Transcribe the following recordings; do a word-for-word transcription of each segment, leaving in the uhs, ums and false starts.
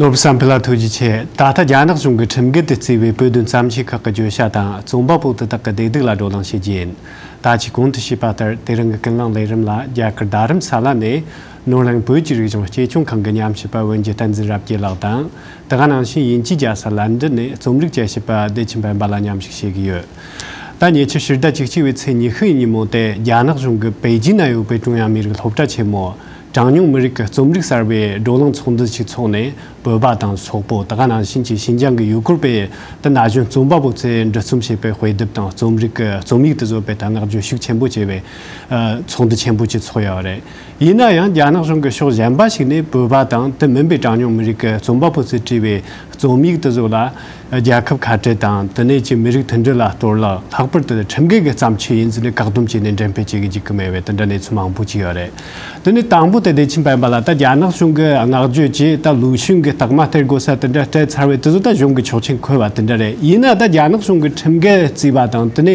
ནོར་བུ་བསམ་འཕེལ་ལགས་ཐུགས་རྗེ་ཆེ། ད་ལྟ་རྒྱ་ནག་གཞུང་གིས་ཁྲིམས་འགལ་དུ་བརྩིས་པའི་བོད་དོན་བརྩམས་ཆོས་ཁག་གི་བརྗོད་བྱ་དང་རྩོམ་པ་པོ་དེ་དག་གི་བདེ་སྡུག་ལ་བགྲོ་གླེང་བྱེད་རྒྱུ་ཡིན། ད་ཅི་གོང་དུ་ཞུས་པ་ལྟར་དེ་རིང་གི་ཀུན་གླེང་ལས་རིམ་ལ་རྒྱ་གར་རྡ་རམ་ས་ལ་ནས་ནོར་གླིང་བོད་ཀྱི་རིག་གཞུང་གཅེས་སྐྱོང་ཁང་གི་ཉམས་ཞིབ་པ་འོན་ཀྱི་བསྟན་འཛིན་རབ་རྒྱས་ལགས་དང་། དེ་ག་ནང་བཞིན་དབྱིན་ཇིའི་རྒྱལ་ས་ལན་ཌན་ནས་རྩོམ་རིག་དཔྱད་ཞིབ་པ་བདེ་ཆེན་པད་མ་ལགས་མཉམ་ཞུགས་བྱེད་ཀྱི་ཡོད། ད་ཉེ་ཆར་ཕྱི་ཟླ་བཅུ་གཅིག་པའི་ཚེས་ཉི་ཤུ་ཡི་ཉིན་མོ་དེ་རྒྱ་ནག་གཞུང་གིས་པེ་ཅིན་ན་ཡོད་པའི་ཀྲུང་དབྱང་མི་རིགས་སློབ་གྲྭ་ཆེན་མོ། གྲངས་ཉུང་མི་རིགས་ཀྱི་རྩོམ་རིག་གསར་པའི་བགྲོ་གླེང་ཚོགས་འདུ་ཞིག་འཚོགས་ནས་བོད་པ་དང་སོག་པོ། དེ་ག་ནང་བཞིན་གྱི་ཤིན་ཅང་གི་ཡུ་གུར་པའི་དེ་ན་གཞོན་རྩོམ་པ་པོ་ཚོས་འབྲི་རྩོམ་བྱས་པའི་དཔེ་དེབ་དང་རྩོམ་རིག་གི་རྩོམ་ཡིག་དེ་ཚོ་དཔེ་ད་བསྔགས་བརྗོད་ཤུགས་ཆེན་པོ་བྱས་པའི་ཚོགས་འདུ་ཆེན་པོ་ཅིག་ཚོགས་ཡོད་རེད། ཡིན་ན་ཡང་རྒྱ་ནག་གཞུང་གིས་ཕྱོགས་གཞན་པ་ཞིག་ནས་བོད་པ་དང་དེ་མིན་པའི་གྲངས་ཉུང་མི་རིགས་ཀྱི་རྩོམ་པ་པོ་ཚོས་བྲིས་པའི་རྩོམ་ཡིག་དེ་ཚོ་ལ་རྒྱལ་ཁབ་ཁ་བྲལ་དང་དེ་ནས་ཀྱི་མི་རིགས་མཐུན་སྒྲིལ་ལ་གཏོར་བརླག། ལྷག་པར་དུ་ཁྲིམས་འགལ་གྱི་བརྩམས་ཆོས་ཡིན་ཟེར་ནས་བཀག་སྡོམ་བྱས་ནས་འགྲེམས་སྤེལ་བྱེད་ཀྱི་འཇུག་གི་མེད་པའི་དེ་འདྲ་གནས་ཚུལ་མང་པོ་ཅིག་ཡོད་རེད། དེ་ནས་དང་པོ་དེ་བདེ་ཆེན་པད་མ་ལགས། ད་རྒྱ་ནག་གཞུང་གིས་བསྔགས་བརྗོད་བྱས། ད་ལུའུ་ཤུན་གྱི་རྟགས་མ་སྟེར་དགོས་ས་དེ་འདྲ་སྤྲད་ཚར་བས་དེ་ཚོ་ད་གཞུང་གི་ཆོག་མཆན་འཁོད་པ་དེ་འདྲ་རེད། ཡིན་ན་ད་རྒྱ་ནག་གཞུང་གིས་ཁྲིམས་འགལ་བརྩིས་པ་དང་དེ་ནས་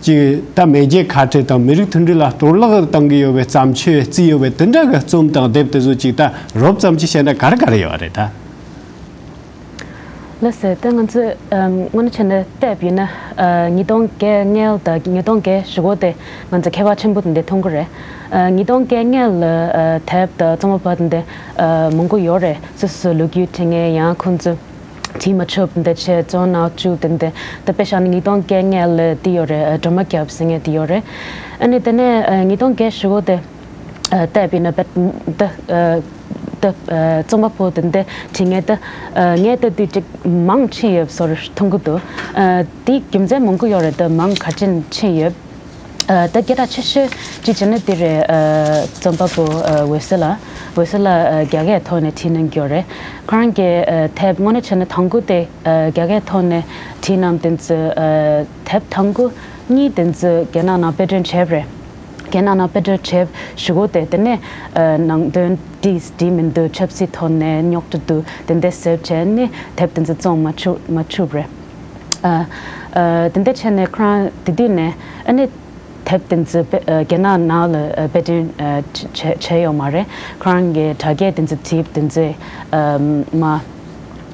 ཀྱི་ད་མེས་རྒྱལ་ཁ་བྲལ་དང་མི་རིགས་མཐུན་སྒྲིལ་ལ་གཏོར་བརླག་བཏང་གི་ཡོད་པའི་བརྩམས་ཆོས་བརྩིས་ཡོད་པའི་དེ་འདྲ་གི་རྩོམ་དང་དེབ་དེ་ཚོ་ཅིག་ད་རོབ་ཙམ་ཅིག་བཤད་ན་ག་རེ་ག་རེ་ཡོད་རེད་ད། ལགས་སོ། ད་ང་ཚོས་ཨམ་དངོས་གནས་བྱས་ན་དེབ་ཡིན་ན་ཨ་ཉིས་སྟོང་བརྒྱད་ལྔ་དང་ཉིས་སྟོང་བརྒྱད་ཞེ་དགུ་དེ་ང་ཚོ་ཁྱད་པར་ཆེན་པོ་དེ་འདྲ་མཐོང་གི་རེད། ཨ་ཉིས་སྟོང་བརྒྱད་ལྔ་ལ་ཨ་དེབ་དང་རྩོམ་པ་པོ་དེ་འདྲ་ཨ་མང་པོ་ཡོད་རེད། སོ་སོའི་ལོ་རྒྱུས་བྲིས་མཁན། ཡང་ཁོང་ཚོས་བྲིས་མ་ཆོག་པ་དེ་འདྲ་བྱས། བཙོན་ནང་བཅུག་དེ་འདྲ། ད་དཔེ་བཞག་ན་ཉིས་སྟོང་བརྒྱད་ལྔ་ལ་དེ་ཡོད་རེད། ཨ་སྒྲོལ་མ་རྒྱལ་པོ་ཟེར་མཁན་དེ་ཡོད་རེད། ཨ་ནི་དེ་ནས་ཨ་ཉིས་སྟོང་བརྒྱད་ཞེ་དགུ་དེ་ཨ་དེབ་ཡིན་ན་དཔེ་ད་ཨ་ད་ཨ་རྩོམ་པ་པོ་དེ་འདྲ་བྲིས་མཁན་ད་ཨ་ངས་ལྟ་དུས་ཅིག་མང་ཕྱིན་ཡོད་བཟོ་འདྲ་མཐོང་གི་འདུག་ཨ་དེའི་རྒྱུ་མཚན་མང་པོ་ཡོད་རེད། ད་མང་ག་ཅིག་ཕྱིན་ཡོད། ཨ་ད་སྐད་གྲགས་ཆེ་ཤོས་ཅིག་བྱས་ན་དེ་རེད། ཨ་རྩོམ་པ་པོ་ཨ་འོད་ཟེར་ལགས། འོད་ཟེར་ལགས་ཨ་རྒྱ་སྐད་ཐོག་ནས་བྲིས་གནང་གི་ཡོད་རེད། ཁོ་རང་གི་ཨ་དེབ་དངོས་གནས་བྱས་ན་དང་པོ་དེ་ཨ་རྒྱ་སྐད་ཐོག་ནས་བྲིས་གནང་དེ་ཚོ། ཨ་དེབ་དང་པོ་གཉིས་དེ་ཚོ་རྒྱ་ནག་ནང་དཔེ་སྐྲུན་བྱས་པ་རེད། རྒྱ་ནག་ནང་དཔེ་སྐྲུན་བྱས་ཞེ་དགུ་དེ་དེ་ནས་ཨ་ནང་དོན་འགྲིག་འགྲིག་མི་འདུག་ཆབ་སྲིད་ཐོག་ནས་རྙོག་དྲ་འདུག་དེ་འདྲ་ཟེར་བྱས་ནས་དེབ་དེ་ཚོ་བཙོང་མ་ཆོག་མ་ཆོག་པ་རེད། ཨ་ཨ་དེ་འདྲ་བྱས་ནས་ཁོ་རང་དེ་དུས་ནས་ཨ་ནི་དེབ་དེ་ཚོ་དཔེ་ཨ་རྒྱ་ནག་ནང་ལ་ཨ་དཔེ་སྐྲུན་ཨ་བྱས་བྱས་ཡོད་མ་རེད། ཁོ་རང་གི་དྲ་རྒྱའི་དེ་ཚོ་དེབ་དེ་ཚོ་ཨ་མ་ཨ་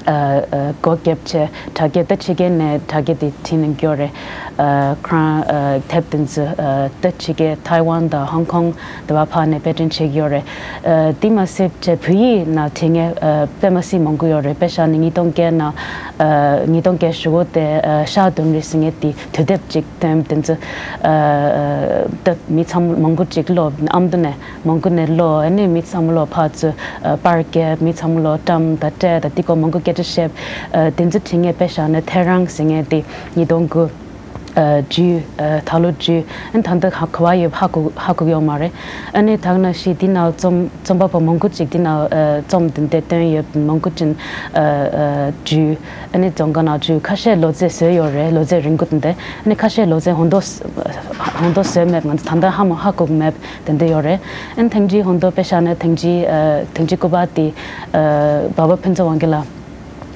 ཨ་སྒོ་བརྒྱབ་བྱས་དྲ་རྒྱ་ད་ཕྱི་རྒྱལ་ནས་དྲ་རྒྱ་དེ་བྲིས་གནང་གི་ཡོད་རེད། ཨ་ཁོ་རང་ཨ་དེབ་དེ་ཚོ་ཨ་ད་ཕྱི་རྒྱལ་ཐའེ་ཝན་དང་ཧོང་ཀོང་དེ་བ་ཕར་ནས་དཔེ་སྐྲུན་བྱེད་ཀྱི་ཡོད་རེད། ཨ་དེ་མ་ཟད་བྱས་བོད་ཡིག་ནང་བྲིས་མཁན་ཨ་དཔེ་མ་སྲིད་མང་པོ་ཡོད་རེད། དཔེ་བཞག་ན་ཉིས་སྟོང་བརྒྱད་ནང་ཨ་ཉིས་སྟོང་བརྒྱད་ཞེ་དགུ་དེ་ཨ་ཤར་དུམ་རེ་ཟེར་མཁན་དེ་དུས་དེབ་ཅིག་བཏོན། དེ་ཚོ་ཨ་ཨ་ད་མི་ཚང་མ་མང་པོ་ཅིག་ཀློག་ཨ་མདོ་ནས་མང་པོ་ནས་ཀློག་ཨ་ནི་མི་ཚང་མ་ཀློག་ཕར་ཚུར་ཨ་པར་བརྒྱབ། མི་ཚང་མ་ཀློག་བཀྲམ་དང་སྤྲད་དང་དེ་སྐོར་མང་པོ་སྐད་ཆ་བཤད། ཨ་དེ་ཚོ་བྲིས་མཁན་དཔེ་བཞག་ན་ཐེ་རང་ཟེར་མཁན་དེ་ཉིས་སྟོང་དགུ་ཨ་བརྒྱད་ཨ་ད་ལོ་བརྒྱད་ཨ་ནི་ད་ལྟ་ཧ་ག་པར་ཡོད་ཧ་གོ་ཧ་གོ་གི་ཡོད་མ་རེད། ཨ་ནི་ད་ག་ནང་བཞིན་དེ་ནང་རྩོམ་རྩོམ་པ་པོ་མང་པོ་ཅིག་དེ་ནང་ཨ་རྩོམ་དེ་འདྲ་བཏོན་ཡོད། མང་པོ་ཅིག་ཨ་ཨ་བརྒྱད་ཨ་ནི་རྫོང་ཁ་ནང་བརྒྱད་ཁ་ཤས་ལོ་ཚད་བཟོས་ཡོད་རེད། ལོ་ཚད་རིང་པོ་དེ་འདྲ། ཨ་ནི་ཁ་ཤས་ལོ་ཚད་ཧོན་ཏོ་ཧོན་ཏོ་བཟོས་མེད། ང་ཚོ་ད་ལྟ་ཧ་མ་ཧ་གོ་གི་མེད་དེ་འདྲ་ཡོད་རེད། ཨ་ནི་ཐེངས་གཅིག་ཧོན་ཏོ་དཔེ་བཞག་ན་ཐེངས་གཅིག་ཨ་ཐེངས་གཅིག་སྐུ་པར་དེ་ཨ་འབའ་པ་ཕུན་ཚོགས་དབང་རྒྱལ་ལགས་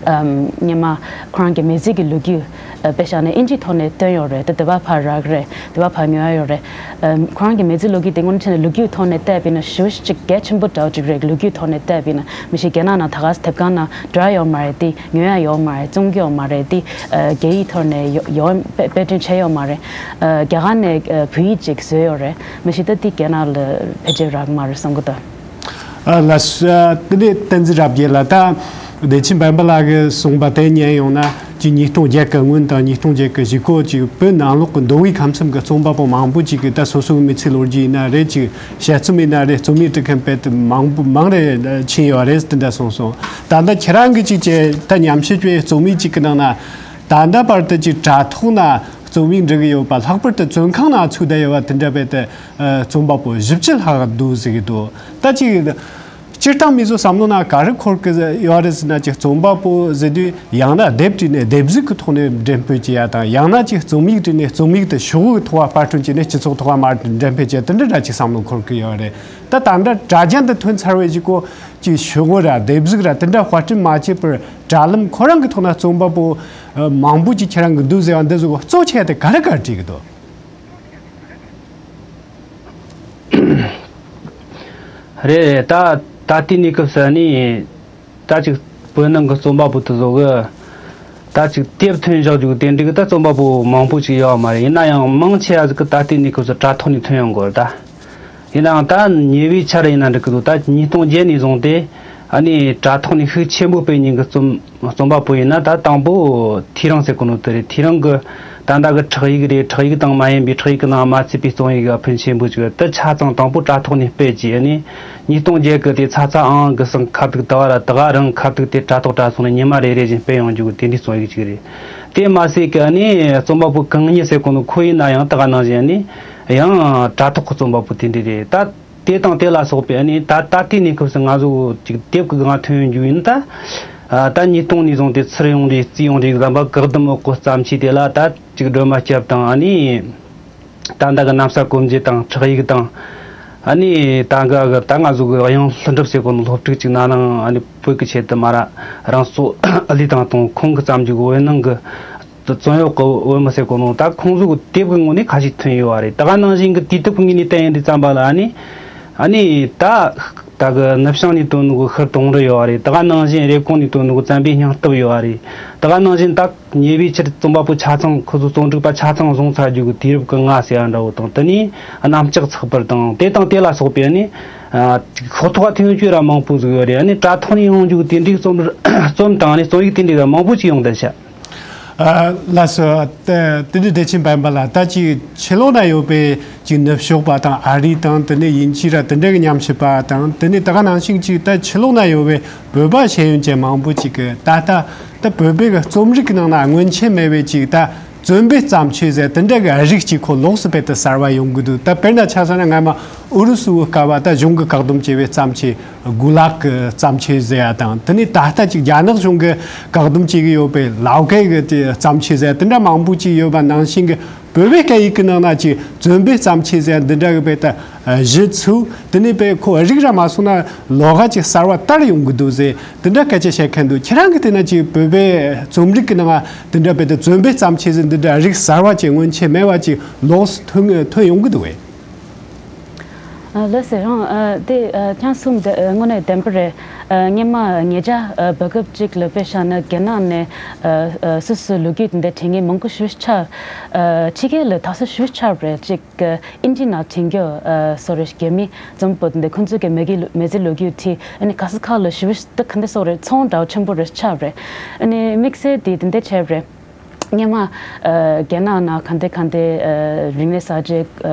ཨམ་སྔོན་མ་ཁོ་རང་གི་མི་ཚེ་གི་ལོ་རྒྱུས་ཨ་དཔེ་བཞག་ན་ཨིན་ཇིའི་ཐོག་ནས་བཏོན་ཡོད་རེད། ད་དེ་བ་ཕར་རག་རེད། དེ་བ་ཕར་ཉོ་ཡ་ཡོད་རེད། ཨམ་ཁོ་རང་གི་མི་ཚེ་ལོ་རྒྱུས་དེ་དངོས་གནས་བྱས་ན་ལོ་རྒྱུས་ཐོག་ནས་བལྟས་པ་ཡིན་ན་ཞེ་པོ་ཅིག་གལ་ཆེན་པོ་འདྲ་བོ་ཅིག་རེད། ལོ་རྒྱུས་ཐོག་ནས་བལྟས་པ་ཡིན་ན། མི་ཤེས་རྒྱ་ནག་ནང་ད་ག་སེ་དེབ་ཁང་ནང་འགྲོ་ཡ་ཡོད་མ་རེད། དེ་ཉོ་ཡ་ཡོད་མ་རེད། བཙོང་གི་ཡོད་མ་རེད། དེ་ཨ་རྒྱ་ཡིག་ཐོག་ནས་ཡོ་ཡོད་པ་དཔེ་སྐྲུན་བྱས་ཡོད་མ་རེད། ཨ་རྒྱ་གར་ནས་ཨ་བོད་ཡིག་ཅིག་བཟོས་ཡོད་རེད། མི་ཤེས་ད་དེ་རྒྱ་ནག་ལ་ཕལ་ཆེར་རག་གི་མ་རེད་བསམ་གི་འདུག་ཨ་ལགས་སོ། དེ་ནས་བསྟན་འཛིན་རབ་རྒྱས་ལགས། ད་བདེ་ཆེན་བན་པོ་ལགས་ཀྱིས་གསུངས་པ་དེ་ཉན་ཡོང་ན། ཅིག་ཉིས་སྟོང་བརྒྱད་ཀྱི་སྔོན་དང་ཉིས་སྟོང་བརྒྱད་ཀྱི་གཞུག་གུ། ཅིག་བོད་ནང་ལོགས་ཀྱི་མདོ་དབུས་ཁམས་གསུམ་གྱི་རྩོམ་པ་པོ་མང་པོ་ཅིག་གིས་ད་སོ་སོའི་མི་ཚེའི་ལོ་རྒྱུས་ཡིན་ན་རེད། ཅིག་དཔྱད་རྩོམ་ཡིན་ན་རེད། རྩོམ་ཡིག་འབྲི་མཁན་དཔེ་དེ་མང་པོ་མང་རེ་ཕྱིན་ཡོད་རེད། དེ་འདྲ་གསུངས་སོང་། ད་ལྟ་ཁྱེད་རང་གིས་ཅིག་བྱས་ད་ཉམས་ཞིབ་བྱས་རྩོམ་ཡིག་ཅིག་གི་ནང་ན་ད་ལྟ་བར་དུ་ཅིག་དྲ་ཐོག་ན་རྩོམ་ཡིག་འབྲི་གི་ཡོད་པ། ལྷག་པར་དུ་བཙོན་ཁང་ནང་ཚུད་བསྡད་ཡོད་པ་དེ་འདྲ་བས་ཏེ་རྩོམ་པ་པོ་བཞི་བཅུ་ལྷག་འདུག་ཟེར་གི་འདུག་ད་ཅིག་སྤྱིར་བཏང་མི་ཚོ་བསམ་བློ་ནང་ག་རེ་འཁོར་གི་ཡོད་རེད་ཟེར་ན། ཅིག་རྩོམ་པ་པོ་ཟེར་དུས་ཡང་ན་དེབ་བྲིས་ནས་དེབ་གཟུགས་ཀྱི་ཐོག་ནས་འགྲེམས་སྤེལ་བྱེད་ཡ་དང་། ཡང་ན་ཅིག་རྩོམ་ཡིག་བྲིས་ནས་རྩོམ་ཡིག་དེ་ཤོག་བུའི་ཐོག་པར་སྐྲུན་བྱས་ནས་སྤྱི་ཚོགས་ཐོག་མར་འགྲེམས་སྤེལ་བྱས། དེ་འདྲ་འདྲ་ཅིག་བསམ་བློ་འཁོར་གི་ཡོད་རེད། ད་ད་འདྲ་དྲ་རྒྱ་འདི་ཐོན་ཚར་བའི་གཞུག་གུ་ཅིག་ཤོག་བུ་ར་དེབ་གཟུགས་ར་དེ་འདྲ་དཔར་སྐྲུན་མ་བྱས་པར་དྲ་ལམ་ཁོ་རང་གི་ཐོག་ན་རྩོམ་པ་པོ་མང་པོ་ཅིག་ཁྱེད་རང་གི་འདུག་ཟེར་བ་འདི་ཚོ་གཙོ་ཆེ་དེ་ག་རེ་ག་རེ་བྲིས་གི་འདུག་རེད་རེད། ད་ད་ལྟའི་གནས་སྐབས་སུ་ནི་ད་ཅིག་ བོད་ནང་གི་རྩོམ་པ་པོ་དེ་ཚོ་གི་ད་ཅིག་དེབ་ཐོན་བཞག་རྒྱུ་དེ་འདྲའི་གི་ད་རྩོམ་པ་པོ་མང་པོ་ཅིག་ཡོད་མ་རེད། ཡིན་ན་ཡང་མང་ཆེ་བ་ཟིག་གི་ད་ལྟའི་གནས་སྐབས་སུ་དྲ་ཐོག་ནས་ཐོན་ཡོང་གི་རེད་ད། ཡིན་ནའང་ད་ཉེ་བའི་ཆར་ཡིན་ན་འགྲིག་གི་འདུག་ད་ཉིས་སྟོང་བརྒྱད་ནས་བཟུང་སྟེ་ཨ་ནི་དྲ་ཐོག་ནས་ཤུགས་ཆེན་པོ་སྤེལ་མཁན་གི་རྩོམ་རྩོམ་པ་པོ་ཡིན་ན་ད་དང་པོ་ཐེའུ་རང་ཟེར་གོ་ནོ་དེ་རེད། ཐེའུ་རང་གི་ད་ལྟ་གི་ཁྲག་ཡིག་རེད། ཁྲག་ཡིག་དང་མ་ཡིན་པའི་ཁྲག་ཡིག་གི་ནང་མ་ཚུད་པའི་རྩོམ་ཡིག་གི་ཕོན་ཆེན་པོ་ཅིག་ཡོད། དེ་ཆ་ཚང་དང་པོ་དྲ་ཐོག་ནས་སྤེལ་རྗེས་ཨ་ནི་ཉིས་སྟོང་བརྒྱད་གི་དེ་ཚ་ཚ་ཨང་ཨང་གི་སང་ཁ་ཐུག་དེ་བ་ར་དེ་ག་རང་ཁ་ཐུག་དེ་དྲ་ཐོག་དྲ་ཚོགས་ནས་ཉི་མ་རེ་རེ་བཞིན་སྤེལ་ཡོང་རྒྱུ་གི་དེ་འདྲའི་རྩོམ་ཡིག་ཅིག་རེད། དེ་མ་ཟད་གི་ཨ་ནི་རྩོམ་པ་པོ་གང་ཉིད་ཟེར་གོ་ནོ་ཁོ་ཡིན་ན་ཡང་ད་ག་ནང་བཞིན་ཨ་ནི་ཡང་དྲ་ཐོག་གི་རྩོམ་པ་པོ་དེ་འདྲ་རེད་ད། དེ་དང་དེ་ལ་སོགས་པའི་ཨ་ནི་ད་ད་ལྟའི་གནས་སྐབས་སུ་ང་ཚོ་ཅིག་དེབ་ཀྱི་སྒང་ཐོན་ཡོང་རྒྱུ་ཡིན་ད། ད་ཉིས་སྟོང་ནས་བཟུང་སྟེ་ཚུར་ཡོང་རེས་རྩིས་ཡོང་རེས་བསམ་པ་བཀག་སྡོམ་འོག་གི་བརྩམས་ཆོས་དེ་ལ་ད་ཅིག་སྒྲོལ་མ་སྐྱབས་དང་ཨ་ནི། ད་ལྟ་གི་གནམ་ས་གོ་འབྱེད་དང་ཁྲག་ཡིག་དང་། ཨ་ནི་ད་ག་གི་ད་ང་ཚོ་གི་དབྱངས་ལྷུན་གྲུབ་ཟེར་གོ་ནོ་སློབ་ཕྲུག་ཅིག་ན་ནང་ཨ་ནི་བོད་ཀྱི་ཆེད་དུ་མ་ར་རང་སྲོག་བློས་བཏང་དང་ཁོང་གི་བརྩམས་རྒྱུ་གི་འོད་སྣང་གི་རྩོམ་གཡོག་གི་འོད་མ་ཟེར་གོ་ནོ་ད་ཁོང་ཚོ་གི་དེབ་གི་ངོས་ནས་ཁ་ཤས་ཐོན་ཡོད་བ་རེད། ད་ག་ནང་བཞིན་གི་དུས་དེབ་གི་ངོས་ནས་བལྟས་ཡིན་དུས་ཙམ་པ་ལ་ཨ་ནི་ཨ་ནི་ད་ད་གི་ནུབ་བྱང་ནས་བཏོན་ནོ་གི་ཤར་དུང་རི་ཡོད་བ་རེད། ད་ག་ནང་བཞིན་རེབ་གོང་ནས་བཏོན་ནོ་གི་བཙན་པོའི་སྙིང་སྟོབས་ཡོད་བ་རེད། ད་ག་ནང་བཞིན་ད། ཉེ་བའི་ཆར་རྩོམ་པ་པོ་ཆ་ཚང་ཁོ་ཚོ་རྩོམ་སྒྲིག་པ་ཆ་ཚང་བཟུང་ཚར་རྒྱུ་གི་དུས་རབས་ཀྱི་ལྔ་ཟེར་ཡ་འདྲ་བོ་དང་དེ་ནས་གནམ་ལྕགས་ཚགས་པར་དང་དེ་དང་དེ་ལ་སོགས་པའི་ནི་ཤོག་ཐོག་ཐོན་སྐྱོད་ར་མང་པོ་ཟིག་ཡོད་རེད། ནི་དྲ་ཐོག་ནས་ཡོང་རྒྱུ་གི་དེ་འདྲའི་རྩོམ་རྩོམ་དང་ནི་རྩོམ་ཡིག་དེ་འདྲའི་ར་མང་པོ་ཅིག་ཡོང་བསྡད་ཤག་ལགས་སོ། དེ་དུས་བདེ་ཆེན་དཔལ་འབར་ལགས་ད་ཅིག་ཕྱི་ལོགས་ན་ཡོད་པའི་ཅིག་ནུབ་ཕྱོགས་པ་དང་ཨ་རི་དང་དེ་ནས་དབྱིན་ཇི་ར་དེ་འདྲ་གི་ཉམས་ཞིབ་པ་དང་དེ་ནས་ད་ག་ནང་བཞིན་ཅིག་ད་ཕྱི་ལོགས་ན་ཡོད་པའི་བོད་པ་ཤེས་ཡོན་ཅན་མང་པོ་ཅིག་གིས་ད་ལྟ་ད་བོད་པའི་གི་རྩོམ་རིག་གི་ནང་ན་སྔོན་ཆད་མེད་པའི་ཅིག་ད་བཙོན་པའི་བརྩམས་ཆོས་ཟེར་དེ་འདྲ་གི་རིགས་ཅིག་ཁོ་ལོགས་སུ་སྤེལ་ཏེ་གསར་བ་ཡོང་གི་འདུག་ད་དཔེར་ན་ཆ་བཞག་ན་སྔ་མ་ཨུ་རུ་སུའི་སྐབས་ད་གཞུང་གི་བཀག་སྡོམ་བྱས་པའི་བརྩམས་ཆོས་གུ་ལག་གི་བརྩམས་ཆོས་ཟེར་ཡ་དང་དེ་ནས་ད་ལྟ་ཅིག་རྒྱ་ནག་གཞུང་གི་བཀག་སྡོམ་བྱེད་ཀྱི་ཡོད་པའི་ལའོ་ཀའི་གི་དེ་བརྩམས་ཆོས་ཟེར་དེ་འདྲ་མང་པོ་ཅིག་ཡོད་པ་ནང་བཞིན་གི་བོད་པའི་སྐད་ཡིག་གི་ནང་ན་ཅིག་བཙོན་པའི་བརྩམས་ཆོས་ཟེར་འདི་འདྲ་གི་བས་ད་གཞི་ཚུགས་དེ་ནས་བས་ཁོ་རིགས་ར་མ་སོང་ན་ལོགས་ཀ་ཅིག་གསར་བ་དར་ཡོང་གི་འདུག་ཟེར་འདི་འདྲ་སྐད་ཆ་བཤད་མཁན་འདུག་ཁྱེད་རང་གི་དེ་ན་ཅིག་བོད་པའི་རྩོམ་རིག་གི་ནང་ང་འདི་འདྲ་བས་ད་བཙོན་པའི་བརྩམས་ཆོས་ཟེར་འདི་འདྲ་རིགས་གསར་བ་ཅིག་སྔོན་ཆད་མེད་པ་ཅིག་ལོགས་སུ་ཐོན་ཐོན་ཡོང་གི་འདུག་བས། ལགས་སོ་རང་དེ་ཁྱེད་གསུམ་དེ་དངོས་གནས་བདེན་པ་རེད། སྔོན་མ་ཉེ་ཆར་བར་སྐབས་ཅིག་ལ་དཔེ་བཞག་ན་རྒྱ་ནག་ནས་སོ་སོའི་ལོ་རྒྱུས་དེ་འདྲ་དྲན་མཁན་མང་པོ་ཞེ་པོ་ཅིག་ཆགས། ཕྱི་རྒྱལ་ལ་དེ་ཚོ་ཞེ་པོ་ཅིག་ཆགས་རེད་ཅིག་ཨིན་ཇི་ནང་དྲན་རྒྱུ་སོ་རེད། རྒྱ་མི་རྩོམ་པ་པོ་དེ་འདྲ་ཁོང་ཚོའི་གི་མི་གི་མི་ཚེ་ལོ་རྒྱུས་བྲིས་ཨ་ནི་ག་ས་ག་ལ་ཞེ་པོ་ཅིག་ག་འདྲ་སོ་རེད་ཚོང་འདྲ་བོ་ཆེན་པོ་རེད་ཆགས་རེད། ཨ་ནི་དམིགས་བསལ་དེ་དེ་འདྲ་བྱས་རེད། སྔོན་མ་རྒྱ་ནག་ནང་ག་འདྲ་ག་འདྲ་རིག་གནས་གསར་བརྗེ་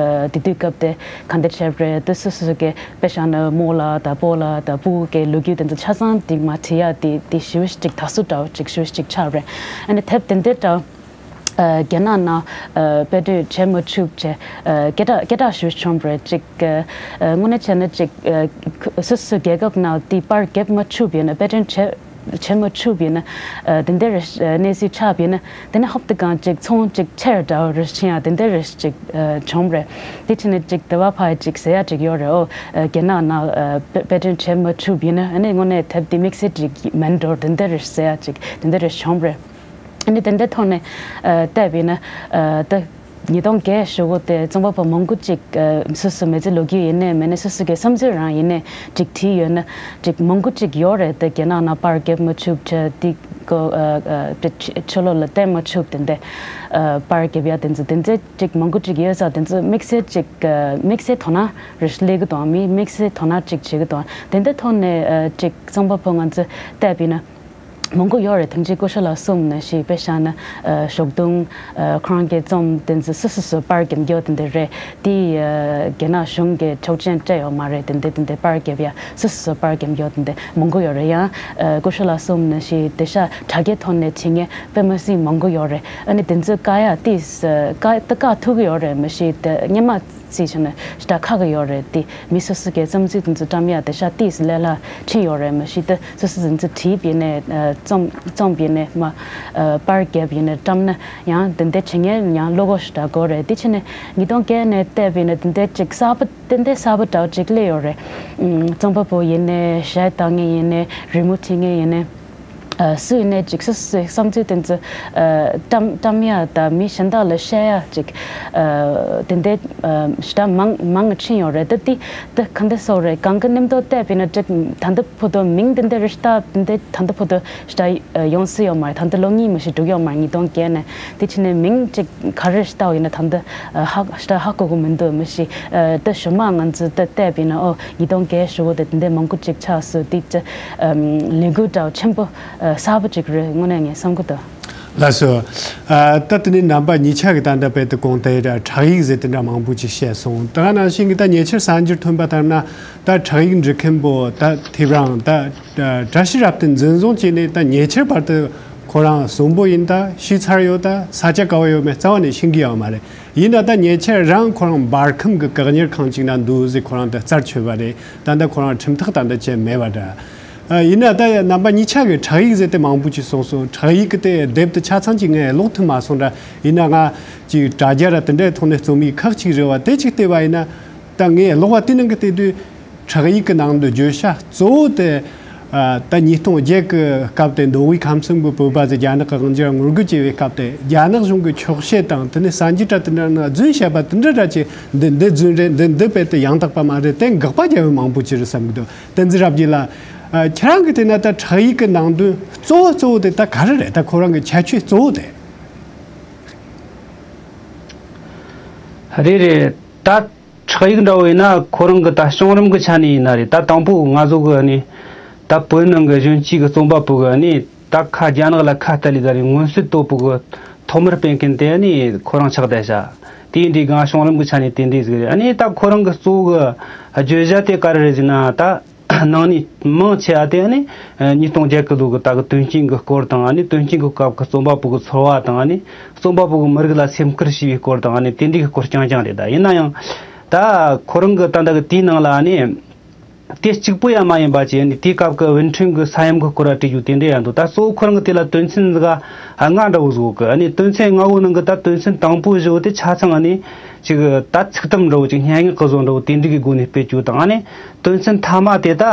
དེ་དུས་སྐབས་དེ་ག་འདྲ་བྱས་རེད་དེ་སོ་སོ་གི་དཔེ་བཞག་ན་རྨོ་ལགས་དང་སྤོ་ལགས་དང་སྤུ་གུ་གི་ལོ་རྒྱུས་དེ་ཚོ་ཆ་ཚང་དེ་མ་བྲིས་ཡ་དེ་དེ་ཞེ་པོ་ཅིག་དེ་ཚོ་འདྲ་བོ་ཅིག་ཞེ་པོ་ཅིག་ཆགས་རེད། ཨ་ནི་དེབ་དེ་འདྲ་འདྲ་རྒྱ་ནག་ནང་དཔེ་སྐྲུན་བྱེད་མ་ཐུབ་བྱས་སྐད་གྲགས་སྐད་གྲགས་ཞེ་པོ་བྱུང་རེད་ཅིག་དངོས་གནས་བྱས་ན་ཅིག་སོ་སོ་རྒྱལ་ཁབ་ནང་དེ་པར་རྒྱབ་མ་ཐུབ་ཡོད་ན་དཔེ་སྐྲུན་བྱེད་བྱེད་མ་ཐུབ་ཡོད་ན། དེ་འདྲ་རེ་གནས་ཚུལ་ཆགས་ཡོད་ན། དེ་ནས་ཧོབ་ཏེ་གང་ཅིག་ཚོང་ཅིག་ཆེར་འདྲ་བོ་རེ་ཕྱིན་ཡ་དེ་འདྲ་རེ་ཅིག་བྱུང་རེད། དེ་ཕྱིན་ནས་ཅིག་དེ་བ་ཕ་ཅིག་ཟེར་ཡ་ཅིག་ཡོད་རེད་ཨོ། རྒྱ་ནག་ནང་དཔེ་སྐྲུན་བྱེད་མ་ཐུབ་ཡོད་ན་ཨ་ནི་དངོས་གནས་དེབ་དེ་དམིགས་བསལ་ཅིག་མིན་འགྲོ་དེ་འདྲ་རེ་ཟེར་ཡ་ཅིག་དེ་འདྲ་རེ་བྱུང་རེད། ཨ་ནི་དེ་འདྲའི་ཐོག་ནས་བལྟས་པ་ཡིན་ན་ད། ཉིས་སྟོང་བརྒྱད་ཞོགས་གོ་དེ་རྩོམ་པ་པོ་མང་པོ་ཅིག་སོ་སོ་མི་ཚེ་ལོ་རྒྱུས་ཡིན་ནའི་མིན་ནའི་སོ་སོ་གི་བསམ་ཚུལ་རང་ཡིན་ནའི་ཅིག་བྲིས་ཡོད་ན་ཅིག་མང་པོ་ཅིག་ཡོད་རེད་དེ་རྒྱ་ནག་ནང་པར་རྒྱབ་མ་ཐུབ་བྱས་དེ་གོ་ཕྱི་ལོགས་ལ་བསྟན་མ་ཐུབ་དེ་འདྲ་པར་རྒྱབ་ཡ་དེ་ཚོ་དེ་འདྲ་ཅིག་མང་པོ་ཅིག་ཡོད་ས་དེ་ཚོ་དམིགས་བསལ་ཅིག་དམིགས་བསལ་དོ་སྣང་རེ་སླེབས་ཀྱི་འདུག་མི་དམིགས་བསལ་དོ་སྣང་ཅིག་བྱེད་ཀྱི་འདུག་དེ་འདྲའི་ཐོག་ནས་ཅིག་རྩོམ་པ་པོ་ང་ཚོ་བལྟས་པ་ཡིན་ན། མང་པོ་ཡོད་རེད་དེང་ཅིག་སྐུ་ཞབས་ལགས་གསུངས་ནང་བཞིན་དཔེ་བཞག་ན་ཞོགས་དུང་ཁོ་རང་གི་རྩོམ་དེ་ཚོ་སོ་སོ་སོ་པར་རྒྱབ་རྒྱུ་དེ་འདྲ་རེད་དེ་རྒྱ་ནག་གཞུང་གི་ཆོག་མཆན་སྤྲད་ཡོད་མ་རེད་དེ་འདྲ་དེ་འདྲ་པར་རྒྱབ་ཡ་སོ་སོ་སོ་པར་རྒྱབ་རྒྱུ་དེ་འདྲ་མང་པོ་ཡོད་རེད་ཡང་སྐུ་ཞབས་ལགས་གསུངས་ནང་བཞིན་དེང་སང་དྲ་རྒྱའི་ཐོག་ནས་བྱེད་མཁན་དཔེ་མི་སྲིད་མང་པོ་ཡོད་རེད་ཨ་ནི་དེ་ཚོ་བཀག་ཡ་ཏིས་བཀག་ད་བཀག་ཐུབ་ཀྱི་ཡོད་རེད་མ་གཞི་དེ་སྔོན་མ། རྩིས་བྱས་ན་ཞེ་དྲག་ཁག་གི་ཡོད་རེད་དེ་མི་སོ་སོ་གི་བསམ་ཚུལ་དེ་ཚོ་བཀྲམ་ཡ་དེ་ཤ་ཏིས་ལས་སླ་ཕྱིན་ཡོད་རེད་མ་གཞི་དེ་སོ་སོ་དེ་ཚོ་བྲིས་པ་ཡིན་ནའི་རྩོམ་རྩོམ་པ་ཡིན་ནའི་མ་པར་རྒྱབ་ཡིན་ནའི་བཀྲམ་ན་ཡང་དེ་འདྲ་བྱེད་མཁན་ཡང་བློ་ཁོག་ཞེ་དྲག་དགོས་རེད་དེ་ཕྱིན་ནས་ཉིས་སྟོང་བརྒྱད་ནས་བལྟས་པ་ཡིན་ན་དེ་འདྲ་ཅིག་གསར་པ་ཏན་ཏན་གསར་པ་འདྲ་བོ་ཅིག་སླེབས་ཡོད་རེད། རྩོམ་པ་པོ་ཡིན་ནའི་གཞས་བཏང་མཁན་ཡིན་ནའི་རི་མོ་བྲིས་མཁན་ཡིན་ནའི། ཨ། སུ་ཡིན་ནའི་ཅིག་སུ་སུའི་བསམ་ཚུལ་དེ་ཚོ་ཨ་བཀྲམ་བཀྲམ་ཡ་དང་མི་གཞན་དག་ལ་བཤད་ཡ་ཅིག་ཨ་དེ་འདྲའི་ཨ་ཞེ་དྲག་མང་མང་ཕྱིན་ཡོད་རེད། ད་དེ་དེ་ག་འདྲ་སོགས་རེད། གང་གི་གནས་སྟངས་བལྟས་པ་ཡིན་ན་ཅིག་ད་ལྟ་བར་དུ་མིང་དེ་འདྲ་རེ་ཞིག་ད་དེ་འདྲ་ད་ལྟ་བར་དུ་ཞེ་དྲག་ཡོང་སྲིད་ཡོད་མ་རེད། ད་ལྟ་ལོ་གཉིས་མ་ཞིག་འགྲོ་ཡོད་མ་རེད། ཉིས་སྟོང་བརྒྱད་ནས། དེ་ཕྱིན་ནས་མིང་ཅིག་ག་རེ་ཞིག་བལྟས་པ་ཡིན་ན་ད་ལྟ་ཨ་ཧ་ཞེ་དྲག་ཧ་གོ་གི་མི་འདུག་མི་ཤེས། ཨ་ད་ཞུ་མ་ང་ཚོ་ད་བལྟས་པ་ཡིན་ན་ཨོ་ཉིས་སྟོང་བརྒྱད་ཞུ་བོ་དེ་དེ་འདྲ་མང་པོ་ཅིག་ཆགས་སོང་། དེ་ཅི་ཨམ་ལས་འགུལ་འདྲ་བོ་ཆེན་པོ་ཨ་གསར་པ་ཅིག་རེད་དངོས་གནས་ངས་བསམ་གི་འདུག་ལགས་སོ། ཨ་ད་དེ་ནས་རྣམ་པ་གཉིས་ཆ་གི་ད་ལྟ་བལ་དུ་གོང་དེ་ཁྲག་ཡིག་ཟེར་དེ་འདྲ་མང་པོ་ཅིག་བཤད་སོང་། ད་ག་ནང་བཞིན་གི་ད་ཉེ་ཆར་གསར་འགྱུར་ཐོན་པ་ལྟར་ན། ད་ཁྲག་ཡིག་འབྲི་མཁན་པོ་ད་ཐེབས་རང་ད་བཀྲ་ཤིས་རབ་བརྟན་འཛིན་བཟུང་བྱས་ནས་ད་ཉེ་ཆར་བར་དུ་ཁོ་རང་གསོན་པོ་ཡིན་ད་ཤི་ཚར་ཡོད་ད་ས་ཆ་ག་བ་ཡོད་མེད་རྩ་བ་ནས་ཤེས་ཀྱི་ཡོད་མ་རེད། ཡིན་ན་ད་ཉེ་ཆར་རང་ཁོ་རང་འབར་ཁམས་ཀྱི་བཀག་ཉར་ཁང་ཅིག་ན་འདུག་ཟེར་ཁོ་རང་ད་རྩད་ཆོད་པ་རེད། ད་ད་ཁོ་རང་ཁྲིམས་ཐག་ད་ད་བཅད་མེད་པ་འདྲ། ཨ་ཡིན་ན་ད་རྣམ་པ་གཉིས་ཆ་གི་ཁྲག་ཡིག་ཟེར་དེ་མང་པོ་ཅིག་གསུངས་སོང་། ཁྲག་ཡིག་གི་དེ་དེབ་དེ་ཆ་ཚང་ཅིག་ངས་ཀློག་ཐུབ་མ་སོང་འདྲ། ཡིན་ན་ང་ཅིག་དྲ་རྒྱ་ར་དེ་འདྲའི་ཐོག་ནས་རྩོམ་ཡིག་ཁག་ཅིག་རེད་བ། དེ་ཅིག་བལྟས་པ་ཡིན་ན། ད་ངས་ཀློག་པ་དེ་ནང་གི་བལྟས་དུས། ཁྲག་ཡིག་གི་ནང་དུ་བརྗོད་བྱ་གཙོ་བོ་དེ། ཨ་ད་ཉིས་སྟོང་བརྒྱད་ཀྱི་སྐབས་དེ་མདོ་དབུས་ཁམས་གསུམ་གྱི་བོད་པ་ཚོས་རྒྱ་ནག་གི་དབང་སྒྱུར་ངོ་རྒོལ་བྱས་པའི་སྐབས་དེ་རྒྱ་ནག་གཞུང་གི་འཁྱོག་བཤད་དང་དེ་ནས་གསར་འགྱུར་འདྲ་དེ་འདྲ་ནང་རྫུན་བཤད་པ་དེ་འདྲ་འདྲ་བྱས། འདི་འདི་རྫུན་རེད། འདི་འདི་དཔེ་དེ་ཡང་དག་པ་མ་རེད། དེ་དགག་པ་རྒྱག་པ་མང་པོ་ཅིག་རེད་བསམ་གྱི་འདུག་བསྟན་འཛིན་རབ་རྒྱས་ལགས། ཨ་ཁྱེད་རང་གིས་བལྟས་ན་ད་ཁྲག་ཡིག་གི་ནང་དོན་གཙོ་བོ་གཙོ་བོ་དེ་ད་ག་རེ་རེད། ད་ཁོ་རང་གི་ཁྱད་ཆོས་གཙོ་བོ་དེ། རེད་རེད། ད་ཁྲག་ཡིག་འདྲ་བོ་ཡིན་ན་ཁོ་རང་གི་ད་བྱུང་རིམ་གི་ཆ་ནས་ཡིན་ན་རེད། ད་དང་པོ་ང་ཚོ་གི་ནི་ད་བོད་ནང་གི་གཞོན་སྐྱེས་གི་རྩོམ་པ་པོ་གི་ནི་ད་ཁ་རྒྱ་ནག་ལ་ཁ་གཏད་ལས་ད་རེད། མངོན་གསལ་དོད་པོ་གི་ཐོག་མར་སྤེལ་མཁན་དེ་ནི་ཁོ་རང་ཆགས་བསྡད་བྱ། དེ་འདྲའི་གང་བྱུང་རིམ་གི་ཆ་ནས་དེ་འདྲའི་ཟིག་རེད། ཨ་ནི་ད་ཁོ་རང་གི་གཙོ་བོ་གི་བརྗོད་བྱ་དེ་ག་རེ་རེད་ཟེར་ན་ད། ནང་ནས་མང་ཆེ་བ་དེ་ནི་ཉིས་སྟོང་བརྒྱད་གི་ལོ་གི་ད་གི་དོན་རྐྱེན་གི་སྐོར་དང་། ཨ་ནི་དོན་རྐྱེན་གི་སྐབས་གི་རྩོམ་པ་པོ་གི་ཚོར་བ་དང་། ཨ་ནི་རྩོམ་པ་པོ་གི་མི་རིགས་ལ་སེམས་ཁུར་བྱས་པའི་སྐོར་དང་། ཨ་ནི་དེ་འདྲའི་གི་སྐོར་རྐྱང་རྐྱང་རེད། ད་ཡིན་ན་ཡང་ད་ཁོ་རང་གི་ད་ལྟ་གི་དེའི་ནང་ལ་ཨ་ནི་དེ་གཅིག་པོ་ཡང་མ་ཡིན་པ་བྱས། ཨ་ནི་དེའི་སྐབས་གི་ཝུན་ཁྲོན་གི་ས་ཡོམ་གི་སྐོར་ལ་བྲིས་རྒྱུ་དེ་འདྲ་ཡང་འདུག་ད་གཙོ་བོ་ཁོ་རང་གི་དེ་ལ་དོན་ཚན་འདི་ག་ལྔ་འདྲ་བོ་བཟོ་གི། ཨ་ནི་དོན་ཚན་ལྔ་བོ་ནང་གི་ད་དོན་ཚན་དང་པོ་བཞི་བོ་དེ་ཆ་ཚང་ཨ་ནི་ཅིག་ད་ཚིག་དུམ་འདྲ་བོ་ཅིག་སྙན་ངག་གི་བཟོ་འདྲ་བོ་དེ་འདྲ་གི་སྒོ་ནས་སྤེལ་རྒྱུ་དང་། ཨ་ནི་དོན་ཚན་མཐའ་མ་དེ་ད་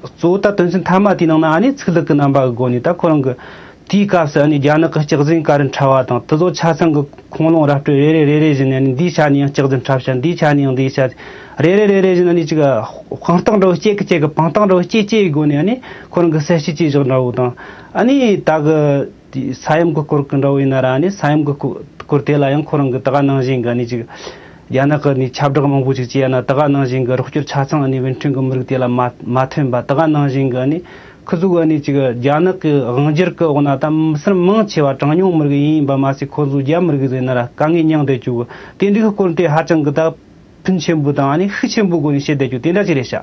གཙོ་བོ་ད་དོན་ཚན་མཐའ་མ་དེའི་ནང་ན་ཨ་ནི་ཚིག་ལྷུག་གི་རྣམ་པ་གི་སྒོ་ནས་ད་ཁོ་རང་གི་དེའི་སྐབས་སུ་ཨ་ནི་རྒྱ་ནག་གི་སྐྱག་རྫུན་ག་རེ་འཁྲབ་པ་དང་། དེ་ཚོ་ཆ་ཚང་གི་ཁུངས་ལུང་ར་སྤྲོད་རེ་རེ་རེ་རེ་བཞིན་ནས་ཨ་ནི་འདིའི་ཆ་ནས་ཡང་སྐྱག་རྫུན་འཁྲབ་བྱ། འདིའི་ཆ་ནས་ཡང་འདིའི་ཆ་རེ་རེ་རེ་རེ་བཞིན་ཨ་ནི་ཅིག་དཔང་རྟགས་འདྲ་བོ་གཅིག་གི་གཅིག་གི་དཔང་རྟགས་འདྲ་བོ་གཅིག་གཅིག་གི་སྒོ་ནས་ཨ་ནི་ཁོ་རང་གི་གསལ་བཤད་བྱས་བཞག་འདྲ་བོ་དང་། ཨ་ནི་ད་གི་དེ་ས་ཡོམ་གི་སྐོར་གི་འདྲ་བོ་ཡིན་ན་ར། ཨ་ནི་ས་ཡོམ་གི་སྐོར་དེ་ལ་ཡང་ཁོ་རང་གི་ད་ག་ནང་བཞིན་གི་ཨ་ནི་ཅིག་རྒྱ་ནག་གི་ནི་ཁྱབ་བསྒྲགས་མང་པོ་ཅིག་བྱས་ཡ་ན། ད་ག་ནང་བཞིན་གི་རོགས་སྐྱོར་ཆ་ཚང་ཨ་ནི་ཝུན་ཁྲོན་གི་མི་རིགས་དེ་ལ་མ་མ་ཐོན་པ། ད་ག་ནང་བཞིན་གི་ཨ་ནི་ཁུ་ཚུགས་ཨ་ནི་ཅིག་རྒྱ་ནག་གི་དབང་སྒྱུར་གི་འོག་ན་ད་མི་སེར་མང་ཆེ་བ་གྲངས་ཉུང་མི་རིགས་ཡིན་པ་མ་ཟད། ཁོ་ཚོ་རྒྱ་མི་རིགས་ཟེར་ན་ར་དཀའ་ངལ་མྱངས་བསྡད་རྒྱུ་དེ་འདྲའི་གི་སྐོར་དེ་ཧ་ཅང་གི་ད་ཕན་ཆེན་པོ་དང་ཨ་ནི་ཤུགས་ཆེན་པོའི་སྒོ་ནས་བཤད་བསྡད་རྒྱུ་དེ་འདྲ་ཅིག་རེད་ཤག